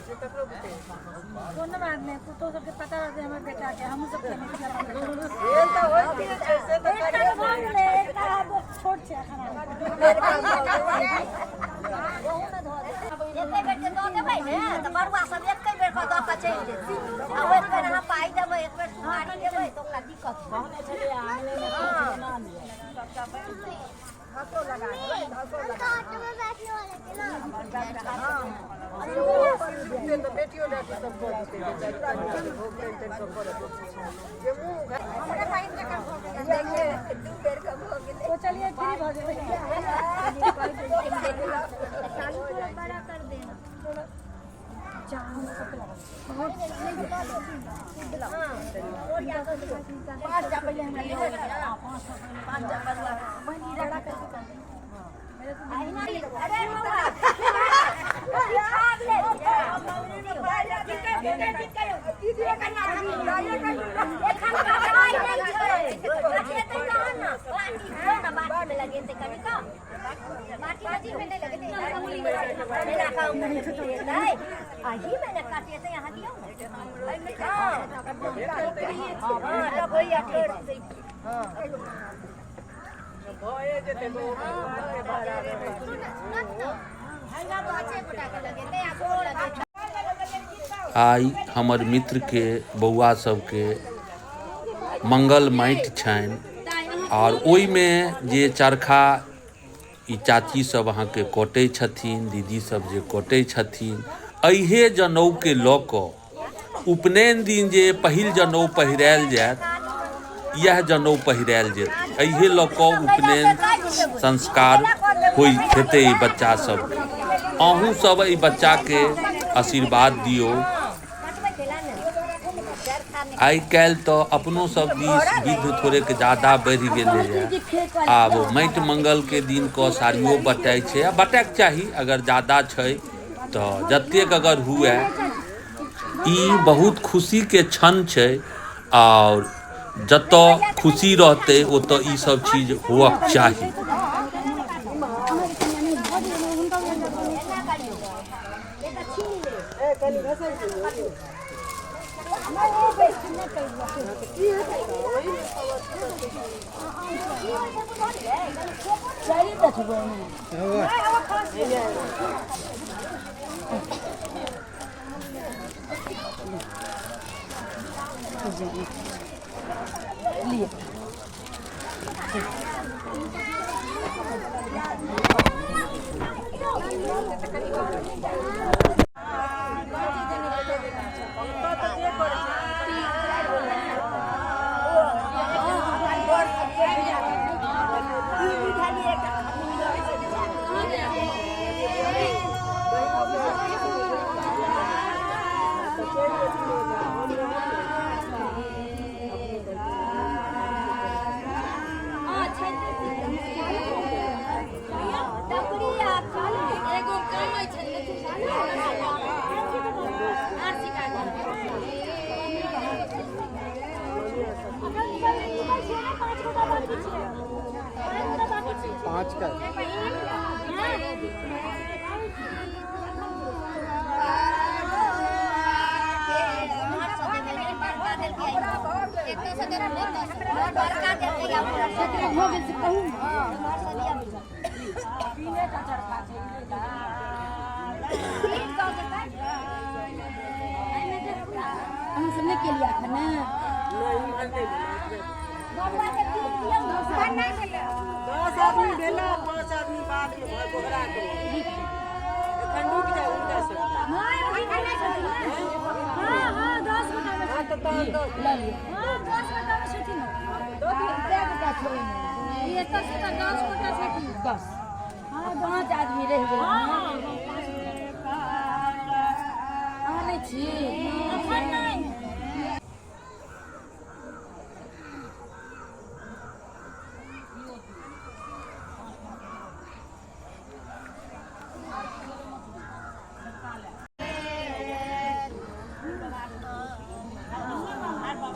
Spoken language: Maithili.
कोनो बात नहि, पुतोह सबके पता रहतै हमर बेटाके, हमहूँ सब केने छियै। एकटा तऽ भऽ गेलै, एकटा आब छोट छै एखन। एके बेर के दऽ देबै ने तऽ बरुआ सब एके बेर कऽ दऽ कऽ चलि जेतै, आ एक बेर अहाँ पाइ देबै, एक बेर सुपारी देबै तऽ ओकरा दिक्कत। सोचलियै फ्री भऽ जेबै। आइ हमर मित्रके बौआ सबके मंगल माटि छनि आओर ओहिमे जे चरखा ई चाची सब अहाँके कटै छथिन, दीदी सब जे कटै छथिन, एहे जनउके लऽ कऽ उपनयन दिन जे पहिल जनउ पहिरायल जायत, इएह जनउ पहिरायल जेतै। एहे लऽ कऽ उपनयन संस्कार होइ हेतै एहि बच्चा सबके। अहूँ सब एहि बच्चाके आशीर्वाद दियौ। आइ काल्हि तऽ अपनो सब दिस विध थोड़ेक जादा बढ़ि गेलैए। आब माटि मङ्गलके दिन कऽ साड़ियो बँटाइ छै आ बँटैके चाही, अगर जादा छै तऽ जतेक अगर हुए। ई बहुत खुशीके क्षण छै आओर जतऽ खुशी रहतै ओतऽ ई सब चीज हुअक चाही। पाँच का। अहाँ सब नहि केलियै एखन ने? 10 आदमी भेला, 5 आदमी बादमे भऽ गोहरा के। एखन रुकि जाउ हुनका सब। हँ, 10 गोटा। हँ तऽ तहन 10। हँ, 10 गोटा मे छथिन। ई एतऽ से तऽ 10 गोटा छथिन। 10, हँ, 5 आदमी रहि गेल। हँ, 5 गोटा। अहाँ नहि छी? एखन